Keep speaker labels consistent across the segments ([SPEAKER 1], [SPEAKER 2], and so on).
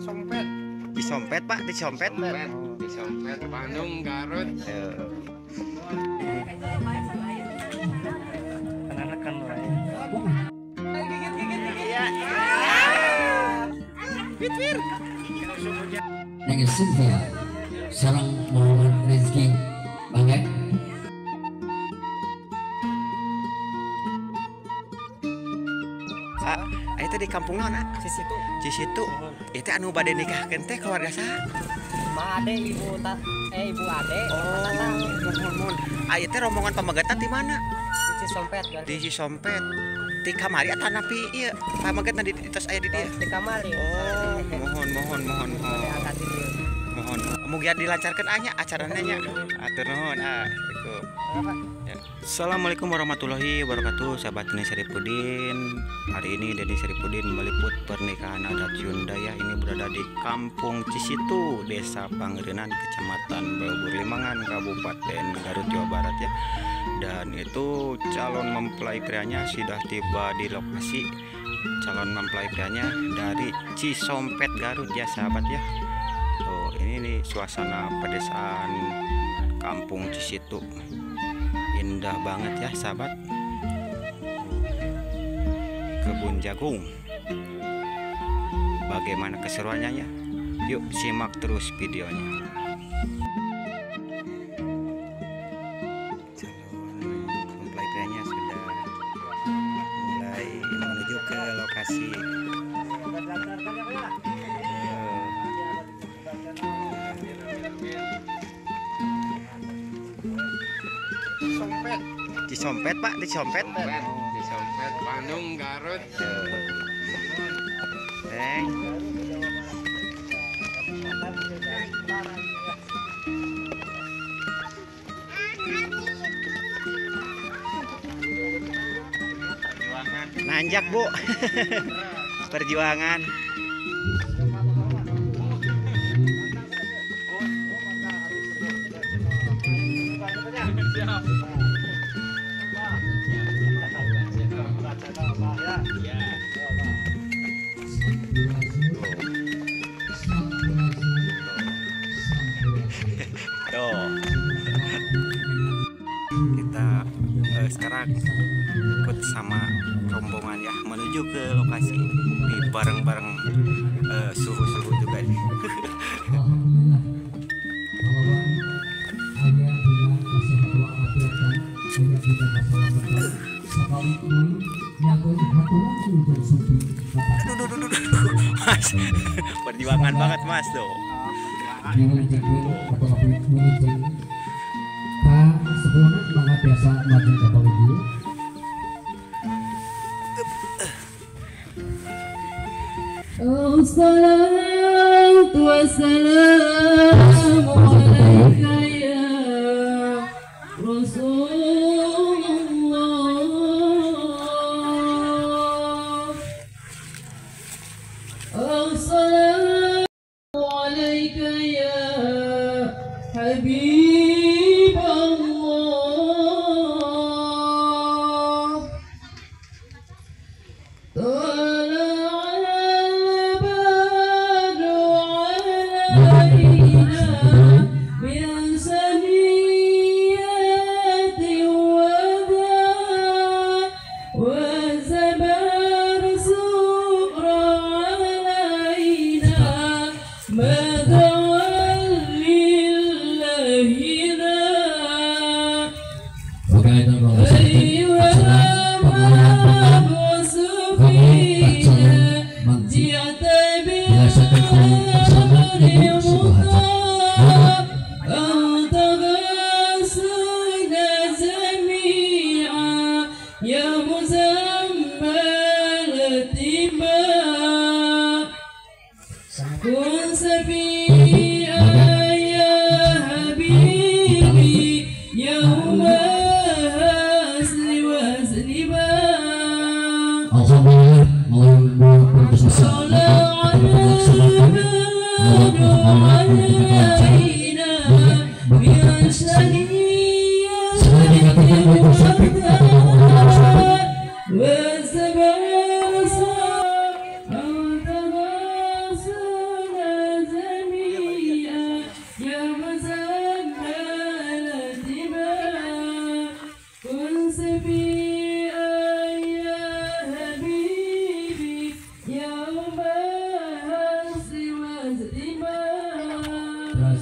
[SPEAKER 1] Sompet.
[SPEAKER 2] Disompet Pak, disompet.
[SPEAKER 1] Disompet Bandung Garut.
[SPEAKER 3] Neng Cynthia sareng Muhammad Rizky Bangek.
[SPEAKER 2] Ah, itu di kampung naon, ah?
[SPEAKER 4] Cisitu.
[SPEAKER 2] Cisitu. Itu anu bade nikahkeun teh keluarga saha?
[SPEAKER 4] Ma ade ibu ta ibu ade.
[SPEAKER 2] Oh, muhun muhun. Ah, ieu teh rombongan pamegetan di mana?
[SPEAKER 4] Di Cisompet.
[SPEAKER 2] Di Cisompet. Di kamari atanapi ieu pamegetan di tos aya di dieu.
[SPEAKER 4] Di kamari.
[SPEAKER 2] Oh, muhun muhun muhun muhun. Mohon mugia dilancarkan anya acaranya nya. Atur nuhun ah. Ya. Assalamualaikum warahmatullahi wabarakatuh, sahabat Denny Saripudin. Hari ini Denny Saripudin meliput pernikahan adat Sunda ya. Ini berada di Kampung Cisitu, Desa Pangrenan, Kecamatan Balubur Limangan, Kabupaten Garut, Jawa Barat ya. Dan itu calon mempelai prianya sudah tiba di lokasi. Calon mempelai prianya dari Cisompet Garut ya sahabat ya. Tuh, ini nih suasana pedesaan Kampung Cisitu. Indah banget ya sahabat. Kebun jagung. Bagaimana keseruannya ya? Yuk simak terus videonya. Calon mempelai prianya sudah mulai menuju ke lokasi.
[SPEAKER 1] Sompet.
[SPEAKER 2] Disompet Pak, disompet.
[SPEAKER 1] Disompet Bandung Garut.
[SPEAKER 2] Neng. Nanjak Bu. Perjuangan. Tuh. Kita sekarang ikut sama rombongan ya menuju ke lokasi di bareng-bareng suhu-suhu juga nih. Aduh, aduh, aduh, aduh. Mas, perjuangan banget Mas tuh.
[SPEAKER 5] Assalatu wassalamu alaika ya Rasulullah. Assalamu alaika ya Habib Allah.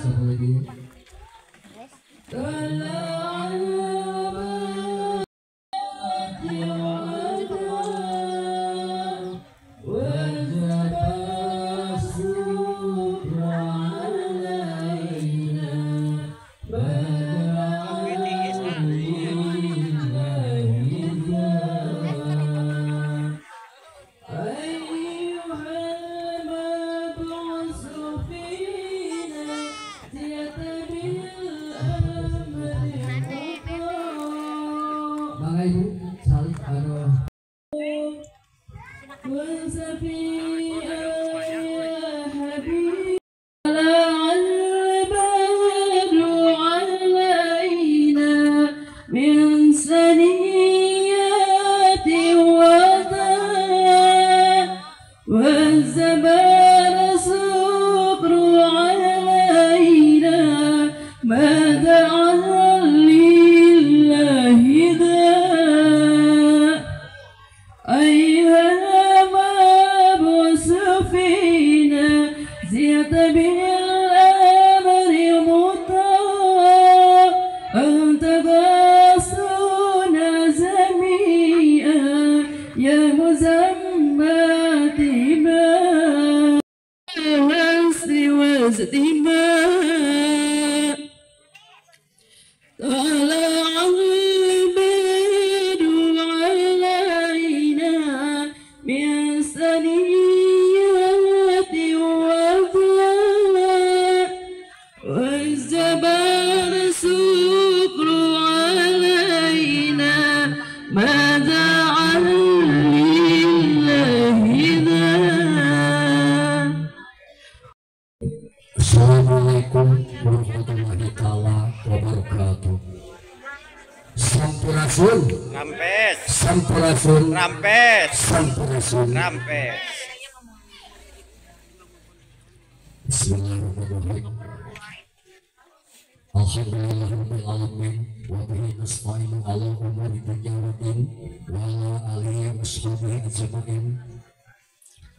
[SPEAKER 3] Siapa lagi? Assalamualaikum warahmatullahi taala wabarakatuh. Sampurasun.
[SPEAKER 2] Rampes.
[SPEAKER 3] Sampurasun.
[SPEAKER 2] Rampes.
[SPEAKER 3] Sampurasun.
[SPEAKER 2] Rampes.
[SPEAKER 3] Bismillahirrahmanirrahim. Alhamdulillahirabbil alamin wa bihi nasta'inu ala umuri dunya waddin wa ala alihi washabihi ajma'in.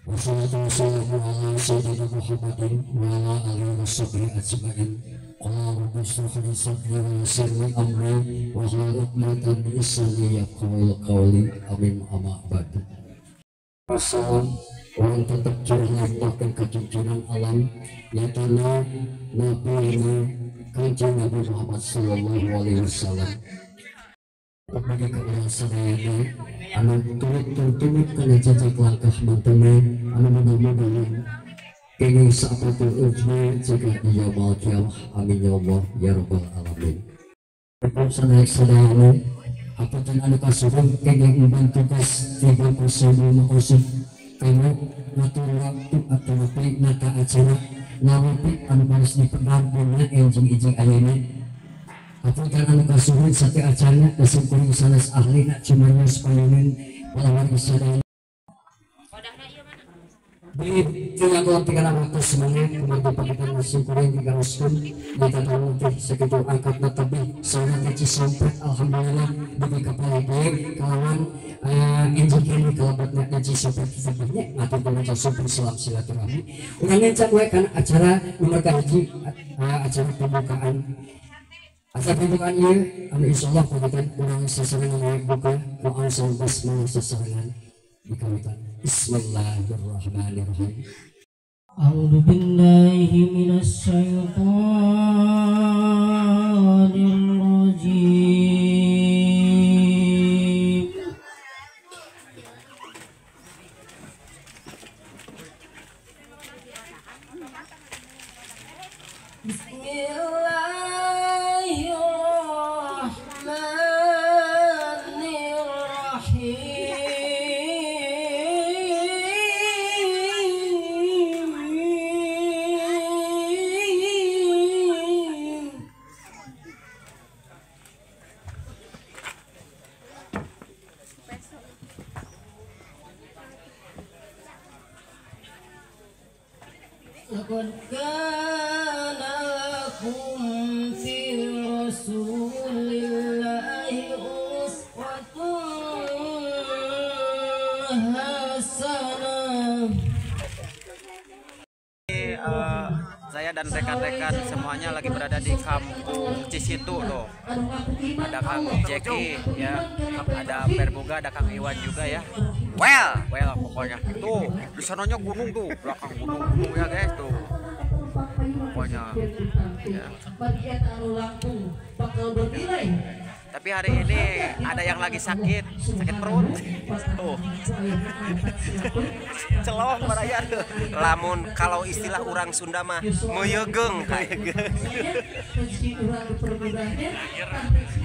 [SPEAKER 3] Wassalatu wassalamu ala sayyidina Muhammadin wa ala alihi washabihi ajma'in. Qala rabbi ishrah li sadri wa yassir li amri wa hlul 'uqdatam min lisani yafqahu qawli. Amin. Amma ba'du. Wassalam orang tetap curah bahkan kejujuran alam nyatana Nabi Kanjeng Nabi Muhammad Sallallahu Alaihi Wasallam. Bagi kaula sadayana anu turut-turut kana jajak langkah mantena anu mudah-mudahan kenging sa'atul ujma jika di yaumul qiyamah. Amin ya Allah ya rabbal alamin. Kaula sadayana apunten anu kasuhun kenging emban tugas di bangku mausud kamu ngatur waktu atau waktu nata acara nawapi anu baris dipedar dina enjing-enjing ayeuna. Apunten anu kasuhun sate acarana kasimkuring sanes ahlina cumanyos payunan walawan sadayana. Di tiga waktu semangat kumargi pagitan simkuring digaroskeun nyata tahu teh sakitu angkatna tebih saurna teh Cisompet alhamdulillah dugi ka palebeg kalawan enjing kene kalabatna teh Cisompet tebihnya ngatur nuhun syukur salam silaturahmi. Urang ngencang we kana acara nomor kahiji acara pembukaan. Acara pembukaan ieu anu insyaallah pagitan urang sasarengan buka doa sareng basmalah sasarengan di kawitan. Bismillahirrahmanirrahim.
[SPEAKER 5] A'udzu billahi minasy syaithanir rajim. Bismillahirrahmanirrahim. لقد كان لكم في رسول الله أسوة حسنة.
[SPEAKER 2] Saya Saya dan rekan-rekan semuanya lagi berada di Kampung Cisitu tuh. Ada Kang Jeki ya, ada Perbuga, ada Kang Iwan juga ya. Well, pokoknya tuh di sananya gunung tuh, belakang gunung-gunung ya guys tuh. Pokoknya ya. Tapi hari ini ada yang lagi sakit, sakit perut. Tuh. Celong baraya tuh.
[SPEAKER 6] Lamun kalau istilah orang Sunda mah meyegeung.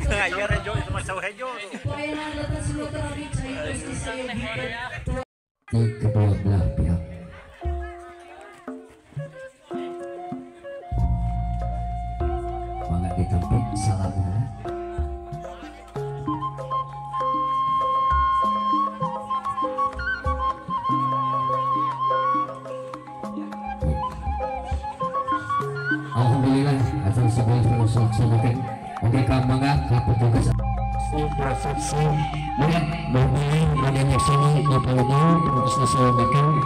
[SPEAKER 2] Ngayer hejo itu mah saur hejo tuh.
[SPEAKER 3] Di kedua belah pihak. Mangga ditampi salamnya. Alhamdulillah acara sebelas dilaksanakan. Oke, kang mangga ka petugas prosesi mangga memilih mana sini di palungan terus diselesaikan.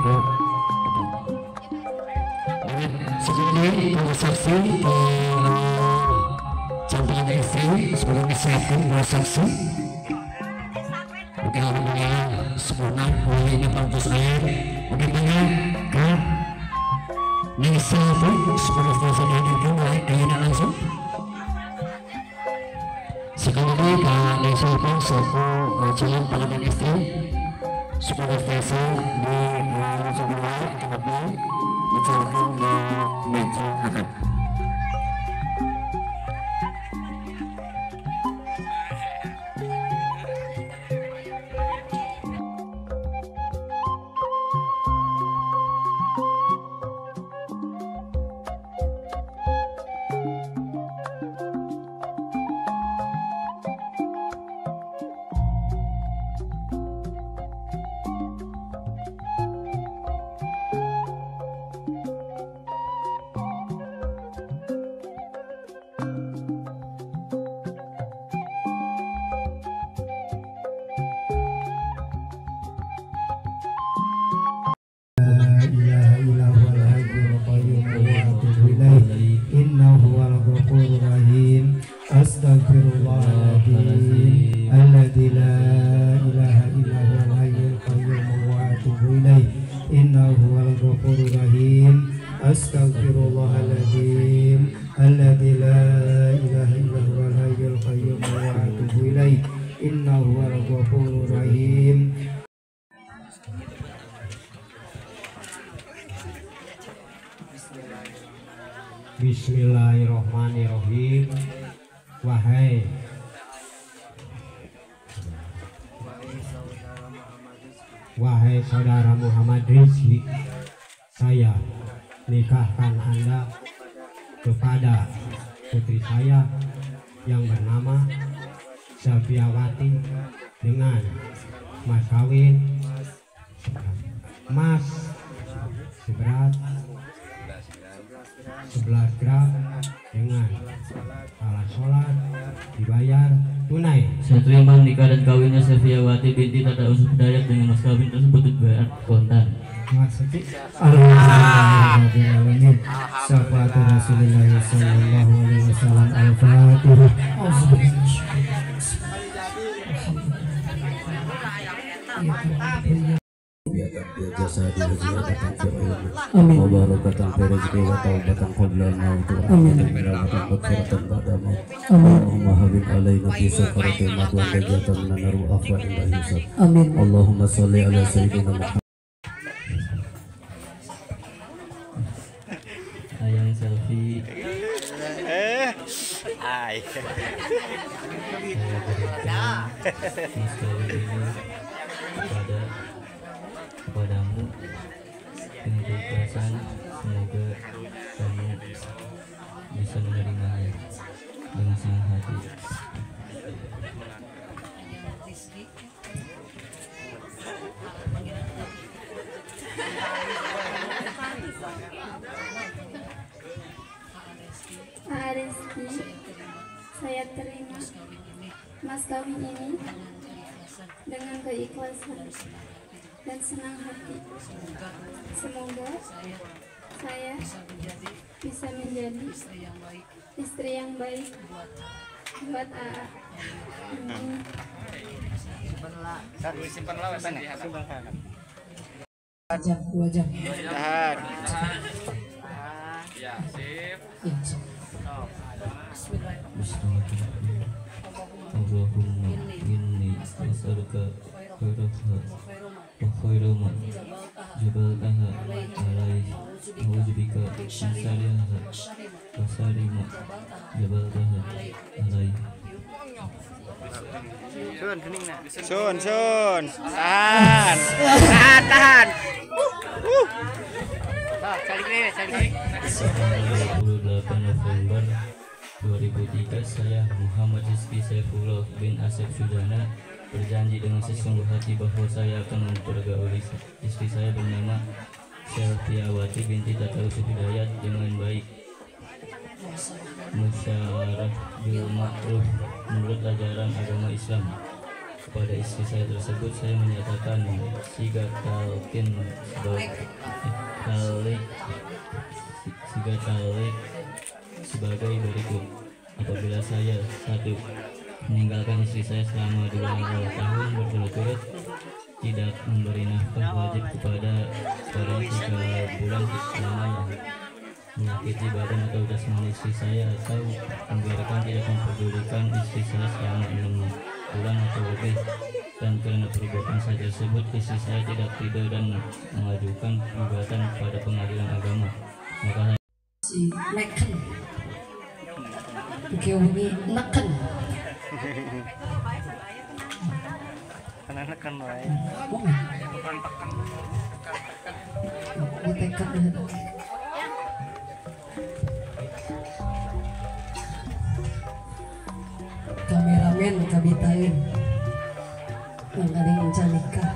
[SPEAKER 3] Sebelum prosesi campuran istri sebelum disiapkan prosesi. Oke, alhamdulillah sempurna mulai ini pantas air. Oke, mangga ke Nisa pun sebelum selesai dimulai ayeuna langsung. Sekali lagi Kak Nisa pun selaku calon pengantin istri sebelum selesai di langsung mulai atau dicalonkan di meja akad.
[SPEAKER 5] Astaghfirullahaladzim alladzi la ilaha illa huwal hayyul qayyum wa atubu ilaih innahu huwal ghafurur rahim. Astaghfirullahaladzim alladzi la ilaha illa huwal hayyul qayyum wa atubu ilaih innahu huwal ghafurur rahim.
[SPEAKER 7] Bismillahirrahmanirrahim. Wahai saudara Muhammad Rizky, saya nikahkan Anda kepada putri saya yang bernama Selviawati dengan mas kawin emas seberat 11 gram dengan alat sholat dibayar tunai.
[SPEAKER 8] Saya terima nikah dan kawinnya Selviawati binti Tata Usuf Dayat dengan mas kawin tersebut dibayar kontan.
[SPEAKER 5] Alhamdulillah. Syafaat Rasulullah sallallahu alaihi wasallam. Al-Fatihah.
[SPEAKER 3] Amin. Allahumma sholli ala sayyidina Muhammad.
[SPEAKER 8] Ayang selfie.
[SPEAKER 2] Ay.
[SPEAKER 8] Mas kawin ini kepadamu dengan keikhlasan, semoga kamu bisa menerimanya dengan senang hati.
[SPEAKER 9] Rizky, saya terima mas kawin ini dengan keikhlasan dan senang hati. Semoga Saya bisa menjadi istri yang baik buat AA.
[SPEAKER 5] Jam 2 jam.
[SPEAKER 2] Tahan.
[SPEAKER 1] Ya, sip.
[SPEAKER 8] Allahumma inni as'aluka khairaha wa khaira ma jabaltaha alaihi a'udzubika min syarriha wa syarri ma jabaltaha alaihi.
[SPEAKER 2] Sun, sun. Tahan. Tahan, tahan.
[SPEAKER 8] 28 November 2003 saya Muhammad Rizky Saifullah bin Asep Sudana berjanji dengan sesungguh hati bahwa saya akan mempergauli istri saya bernama Selviawati binti Tata Yusuf Hidayat dengan baik, musyawarah bil ma'ruf menurut ajaran agama Islam. Kepada istri saya tersebut saya menyatakan siga talqin sebagai berikut. Apabila saya 1. Meninggalkan istri saya selama 2 tahun berturut-turut, tidak memberi nafkah wajib kepada 3 bulan lamanya, menyakiti badan atau jasmani istri saya, atau membiarkan tidak mempedulikan istri saya selama 6 bulan atau lebih, dan karena perbuatan saya tersebut istri saya tidak ridho dan mengajukan gugatan kepada pengadilan agama, maka
[SPEAKER 5] si neken wengi neken
[SPEAKER 2] neken wae
[SPEAKER 5] ditekan. Kameramen kabitain mangkaning encan nikah.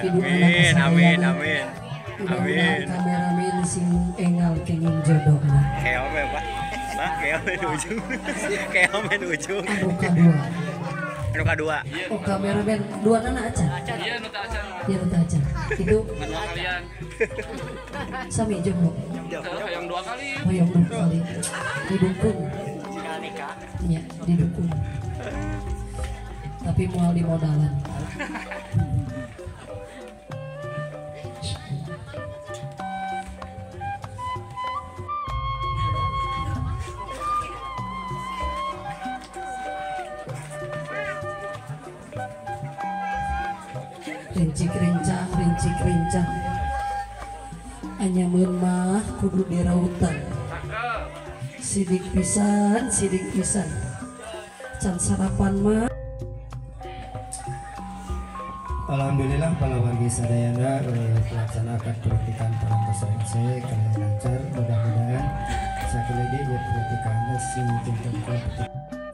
[SPEAKER 2] Amin, amin, amin. Amin.
[SPEAKER 5] Kameramen sing engal kenging jodohna.
[SPEAKER 2] Keome, Pak. Bah, keome ujung. Keome ujung.
[SPEAKER 5] Anu kadua.
[SPEAKER 2] Anu kadua.
[SPEAKER 5] Oh, kameramen dua nana acan.
[SPEAKER 1] Iya, nu teu acan.
[SPEAKER 5] Iya, nu teu acan. Itu
[SPEAKER 1] dua kalian.
[SPEAKER 5] Sami jomblo.
[SPEAKER 1] Hoyong 2 kali.
[SPEAKER 5] Hoyong 2 kali. Didukung.
[SPEAKER 2] Nikah.
[SPEAKER 5] Iya, didukung. Tapi moal di modalan. Rincik rincang, rincik rincang. Anyamun mah kudu dirautan. Sidik pisan, sidik pisan. Can sarapan mah.
[SPEAKER 7] Alhamdulillah para wargi sadayana pelaksanakan perhatikan parantos rengse kalian lancar, mudah-mudahan sekali lagi ya perhatikan sing janten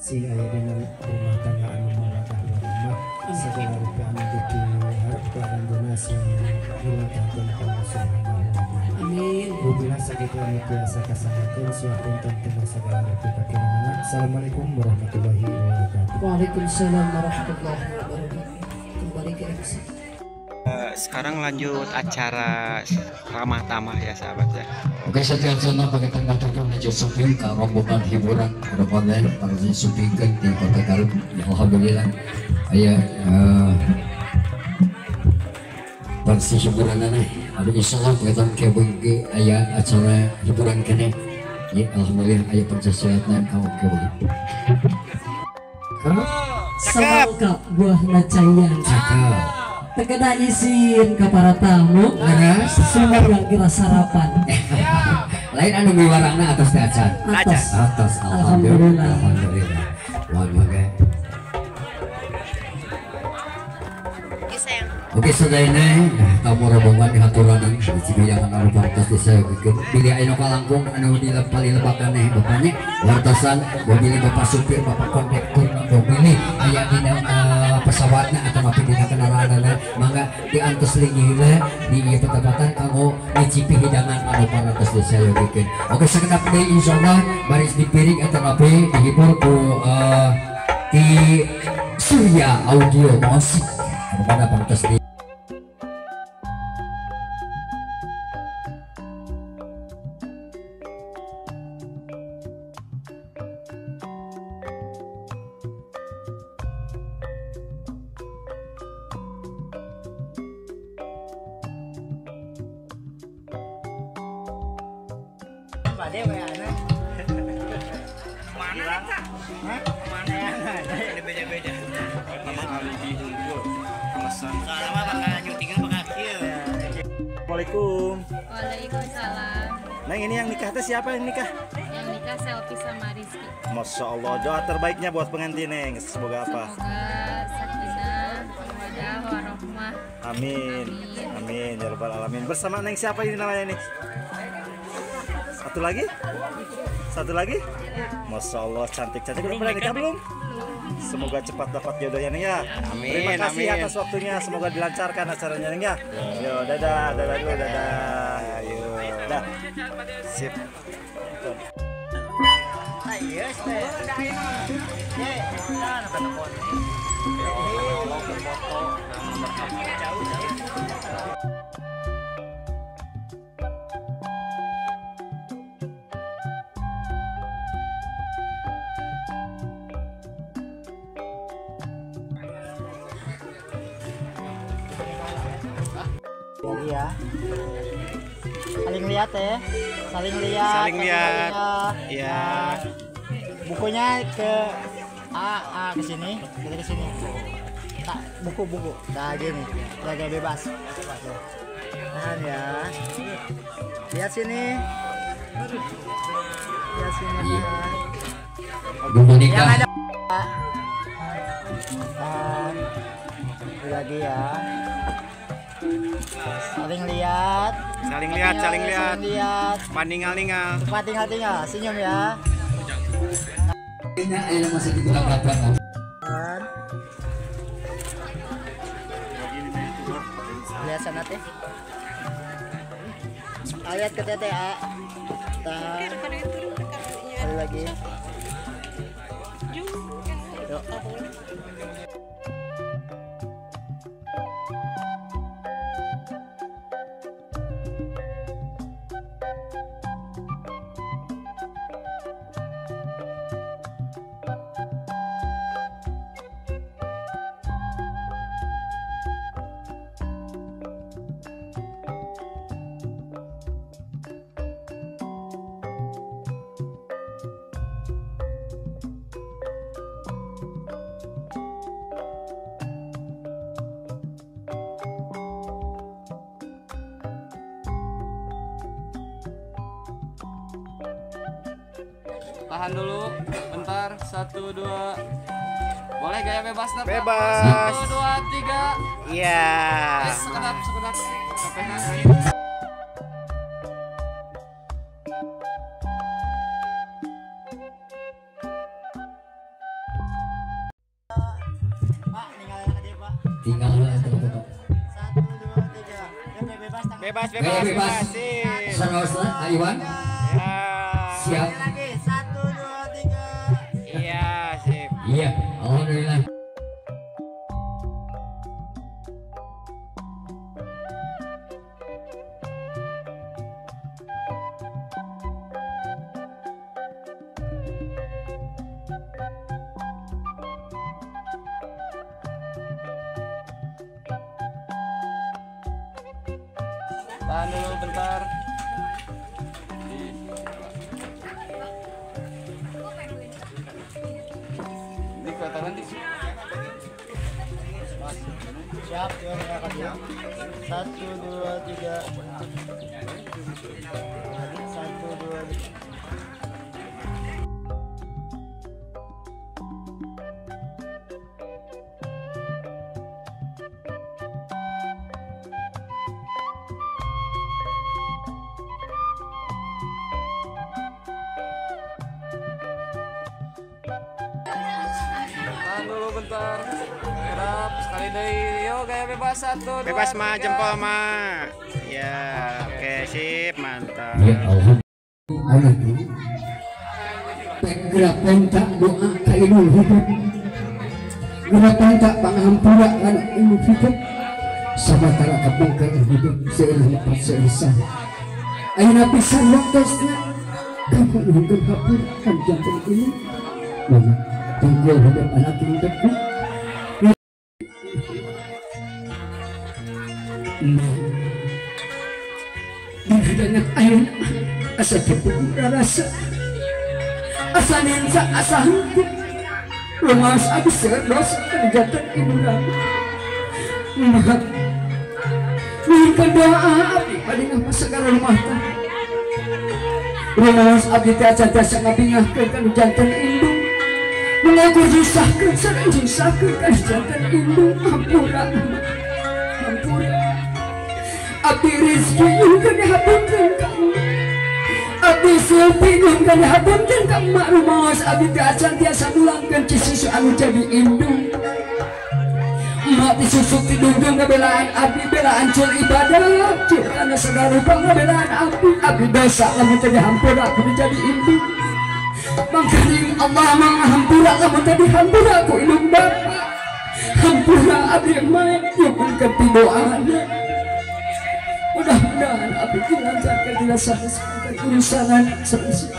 [SPEAKER 7] sing aya dina rumah tangga anu mawaddah warahmah segala rupa anu diharap karanjana sing diwatakeun ka Allah Subhanahu wa taala.
[SPEAKER 5] Amin.
[SPEAKER 7] Bubila sakitu anu tiasa kasangakeun suapunten tina segala rupi kakirangan. Assalamualaikum warahmatullahi wabarakatuh.
[SPEAKER 5] Waalaikumsalam warahmatullahi wabarakatuh. Kembali ke MC.
[SPEAKER 2] Sekarang lanjut acara ramah tamah ya sahabat ya.
[SPEAKER 3] Oke, setiap sana pakai tengah lanjut suping ke rombongan hiburan rombongan para supingkeun di Kota Garut. Ya, alhamdulillah aya versi hiburan aneh. Aduh insyaallah kegiatan kebeung aya acara hiburan keneh. Ya alhamdulillah aya pencaksilatna ka oke begitu.
[SPEAKER 5] Semangka buah nacayan.
[SPEAKER 3] Cakep.
[SPEAKER 5] Tekeda izin ke para tamu. Semua yang kira sarapan.
[SPEAKER 3] Lain anu miwarangna atas teh acan.
[SPEAKER 5] Atas.
[SPEAKER 3] Atas. Alhamdulillah. Alhamdulillah. Wah, mangga. Oke, sadayana tamu rombongan dihaturanan dicigoyangan anu parantos disayogikeun. Bilih aya nu kalangkung anu dilepali-lepakan eh bapaknya wartosan mobil bapak supir bapak kondektur mobil aya dina pesawatna atau mapi dina kendaraanna mangga diantos linggihna di ieu petepatan kanggo nyicipi hidangan anu parantos disayogikeun. Oke, sakedap deui insyaallah baris dipiring atau mapi dihibur ku di Surya Audio Musik. Kepada pantas di
[SPEAKER 2] Beda-beda.
[SPEAKER 10] Assalamualaikum.
[SPEAKER 9] Waalaikumsalam.
[SPEAKER 10] Neng, ini yang nikah teh siapa yang nikah?
[SPEAKER 9] Yang nikah Selfie sama Rizky.
[SPEAKER 10] Masya Allah, doa terbaiknya buat pengantin Neng. Semoga apa?
[SPEAKER 9] Semoga sakinah, mawaddah, warahmah.
[SPEAKER 10] Amin. Amin. Ya rabbal alamin. Bersama Neng siapa ini namanya nih? Satu lagi? Satu lagi? Masya Allah, cantik-cantik. Udah pernah nikah belum? Semoga cepat dapat jodohnya Neng ya.
[SPEAKER 2] Amin.
[SPEAKER 10] Terima kasih
[SPEAKER 2] amin
[SPEAKER 10] atas waktunya. Semoga dilancarkan acaranya Neng ya. Yo, dadah, dadah dulu, dadah. Ayo. Dah.
[SPEAKER 2] Sip.
[SPEAKER 7] Ya, saling lihat ya, saling lihat,
[SPEAKER 2] saling lihat, ya.
[SPEAKER 7] Bukunya ke A ke sini, kita ke sini. Tak buku-buku, nah gini, jaga bebas. Tahan ya, lihat sini, lihat sini. Yang ada. Tahan, lagi ya. Saling lihat,
[SPEAKER 2] saling lihat, saling lihat,
[SPEAKER 7] lihat.
[SPEAKER 2] Paningal-ningal,
[SPEAKER 7] cepat tinggal-tinggal, senyum ya. Lihat sana teh. Lihat ke teteh A. Tahan. Sekali lagi. Yuk.
[SPEAKER 1] Tahan dulu, bentar, 1, 2. Boleh gaya bebas, Pak?
[SPEAKER 2] Bebas.
[SPEAKER 1] 1, 2, 3.
[SPEAKER 2] Iya.
[SPEAKER 1] Sekedap, sekedap.
[SPEAKER 7] Pak, tinggal aja, Pak.
[SPEAKER 3] Tinggal aja, Pak.
[SPEAKER 7] 1, 2, 3. Bebas,
[SPEAKER 2] bebas, bebas, bebas.
[SPEAKER 3] Sama-sama, Iwan. Siap.
[SPEAKER 7] Lagi, 1, 2, 3.
[SPEAKER 2] Iya, sip.
[SPEAKER 3] Iya, alhamdulillah.
[SPEAKER 1] Tahan dulu bentar.
[SPEAKER 7] Siap, ya, ya. 1, 2, 3. 1, 2, 3.
[SPEAKER 1] Tahan dulu bentar. Kerap sekali deh. Yo gaya bebas 1, 2,
[SPEAKER 2] bebas mah,
[SPEAKER 1] 3.
[SPEAKER 2] Jempol mah. Ya, oke, sip, mantap.
[SPEAKER 3] Ya Allah. Doa kainul hidup.
[SPEAKER 5] Guna tangka pangahampura kana ilmu fikir sabatara kapungker hidup seueur lepat seueur sah. Ayeuna pisan waktosna kamu nuhunkeun hapura kan janten ini. Mama tunggu hidup anak hidup. Dihidangkan ayeuna asa tepung rasa asa ninsa asa henteu lumas abis dosa janten ibu rama. Maka nuhunkeun doa abdi bade ngamasakana rumah tangga. Rumaos abdi teh acan tiasa ngabingahkeun kana janten indung. Mengaku susahkeun sareng susahkeun kana janten indung. Hampura, hampura. Abdi Rizky nyuhunkeun dihapunten ka emak. Abdi Silpi nyuhunkeun dihapunten ka emak. Rumaos abdi teh acan tiasa mulangkeun cisusu anu jadi indung. Emak disusuk tidungkeun ngabelaan abdi, belaan cul ibadah cul kana segala rupa ngabelaan abdi. Abdi dosa lamun teu dihampura ku jadi indung. Mangkaning Allah manghampura lamun teu dihampura ku indung bapa. Hampura abdi emak nyuhunkeun pidoana. Mudah-mudahan abdi dilancarkan tidak sampai urusanan seperti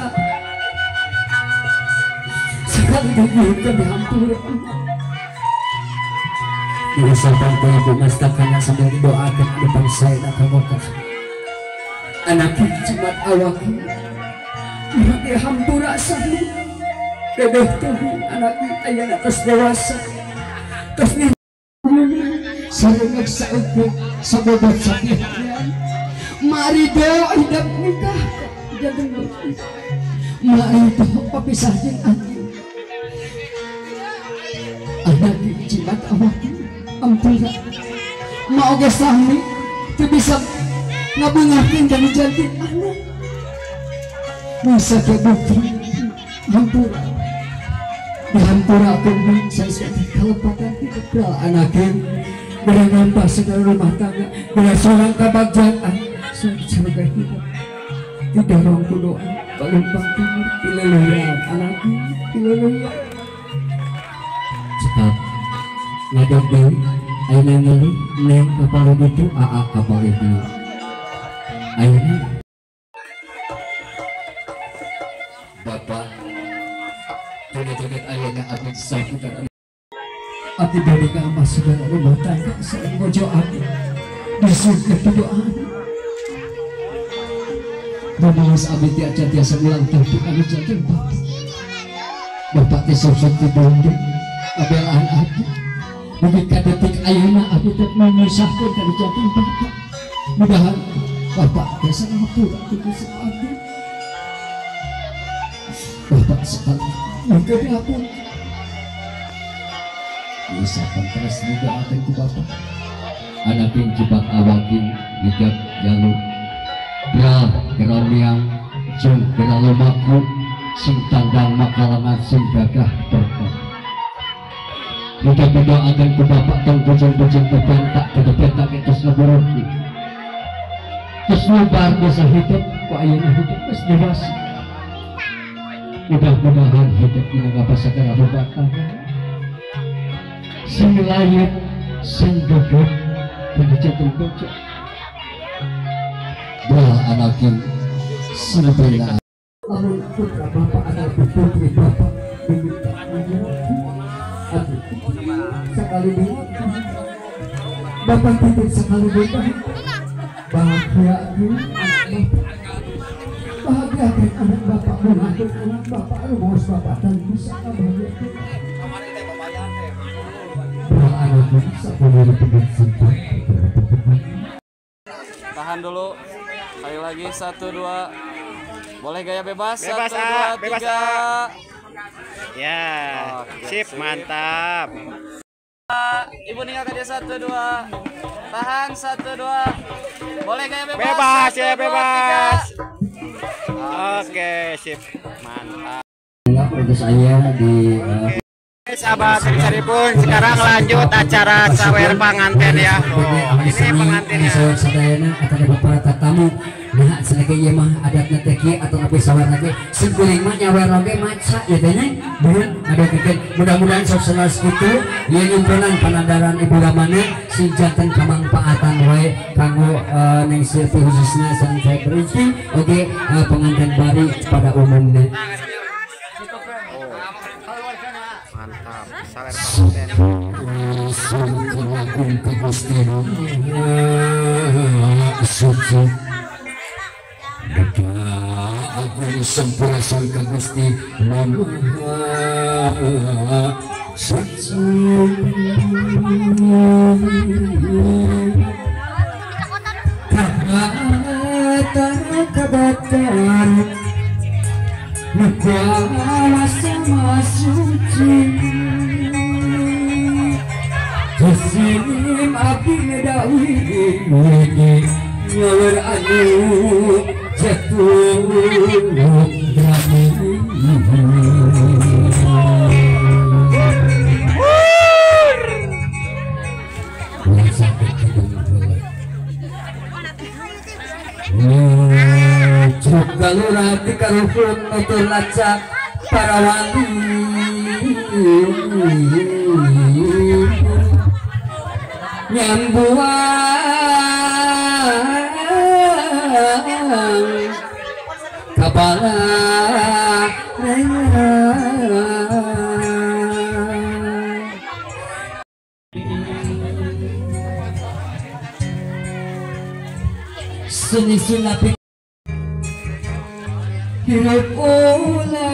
[SPEAKER 5] sekali nyuhunkeun dihampura emak. Diusahakan ku ibu mastakana sambil didoakan depan saya nak kamu anak jimat awak mati hampura sami dedeh tuh anak ayah atas dewasa terus nih sareng sauke sabobot sapi mari doa hidup nikah jangan mari doa papisah jeung anjeun anak jimat awak ampura ma oge sami teu bisa ngabungahkeun jadi jantin anak masa ke bukti hampura dihampurakeun saya kalepatan hidup anakeun beda nambah segala rumah tangga beda seorang kabagjaan surga hidup didorong ku doa kalumpang timur pileluyan anakkeun pileluyan cekap ngadog deui ayeuna ngeluh neng kapal ditu aa kapal ditu ayeuna bapak joget-joget ayeuna abdi sakitan abdi bade ka amah segala rumah tangga sareng bojo abdi disukeun doa rumaos abdi teh acan tiasa ulang taufiq anu janten bapak bapak teh sok-sok tidungdung ngabelaan abdi mugi ka detik ayeuna abdi teh menyusahkeun kana janten bapak. Mudahan bapak tiasa ngapura ku abdi. Bapak sekali mungkin dihapun. Usahakan terus didoakeun ku bapak.
[SPEAKER 3] Anaking jibat awaking hijab jaluk bral geramiang jeung geralumaku sing tandang makalangan sing gagah berkah. Hijab didoakeun ku bapak tong bujung-bujung bebentak bebentak terus ngeburuki terus nubar desa hidup ku ayeuna hidup geus dewasa. Mudah-mudahan hidup dina ngabasagara rumah tangga sing layet sing gagah kana janten bojo. Doa anakin sinebela
[SPEAKER 5] lamun putra bapak atau putri bapak meminta sekali dulu bapak titip sekali dulu bahagia anak bapak bahagiakan anak bapak mengatur anak bapak rumus bapak dan bisa bahagia
[SPEAKER 1] Tahan dulu sekali lagi 1 2 boleh gaya bebas,
[SPEAKER 2] bebas
[SPEAKER 1] 1 2
[SPEAKER 2] bebas,
[SPEAKER 1] 3
[SPEAKER 2] ya.
[SPEAKER 1] Oke,
[SPEAKER 2] sip, mantap.
[SPEAKER 1] Ibu ninggalkan dia 1 2 tahan 1 2 boleh gaya bebas,
[SPEAKER 2] bebas
[SPEAKER 1] 1,
[SPEAKER 2] ya
[SPEAKER 1] 2,
[SPEAKER 2] bebas.
[SPEAKER 1] 3.
[SPEAKER 2] Oke, sip, mantap.
[SPEAKER 3] Untuk saya di
[SPEAKER 2] Sahabat pun sekarang lanjut acara sawer pengantin ya. Oh, ini pengantinnya.
[SPEAKER 5] Sadayana atau beberapa tamu Nah cenah ge ieu mah adatna teh kieu atau nepi sawarna ge singkuring mah nyawer oge maca ya teh Neng. Nuhun ngadokeun mudah-mudahan sok selaras kitu ieu nyumponan panandaran Ibu Ramana sing janten kamangpaatan wae kanggo Neng Silvi khususna sareng Febri oge pengantin bari pada umumnya.
[SPEAKER 2] Mantap, sawer pengantin.
[SPEAKER 3] Agung sampurasun ka Gusti Maha Suci. Kabatar muka suci Jasim abdi ngedawi nyawer anu jatuh drami. Galura di karuhun nutur lacak para wali nyambuang kabala seni sunapi hirup ulah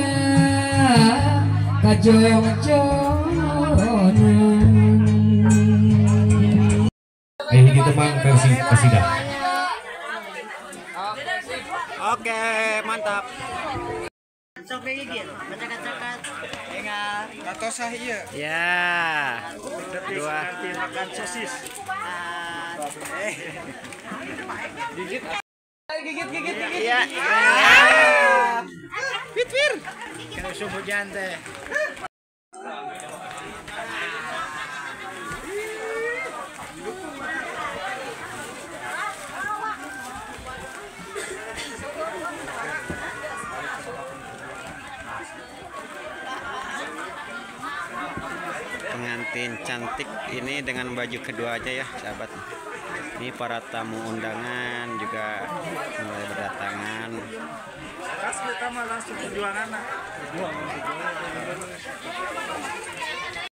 [SPEAKER 3] kajong-jongan.
[SPEAKER 11] Ini kita bang versi kasidah.
[SPEAKER 2] Oke, mantap. Ya. Dua.
[SPEAKER 10] Makan sosis.
[SPEAKER 1] Gigit. Gigit, gigit, gigit.
[SPEAKER 2] Iya. Fit, fir.
[SPEAKER 10] Kena musim hujan teh.
[SPEAKER 2] Pengantin cantik ini dengan baju keduanya ya, sahabat. Ini para tamu undangan juga mulai berdatangan.
[SPEAKER 10] Langsung perjuangan.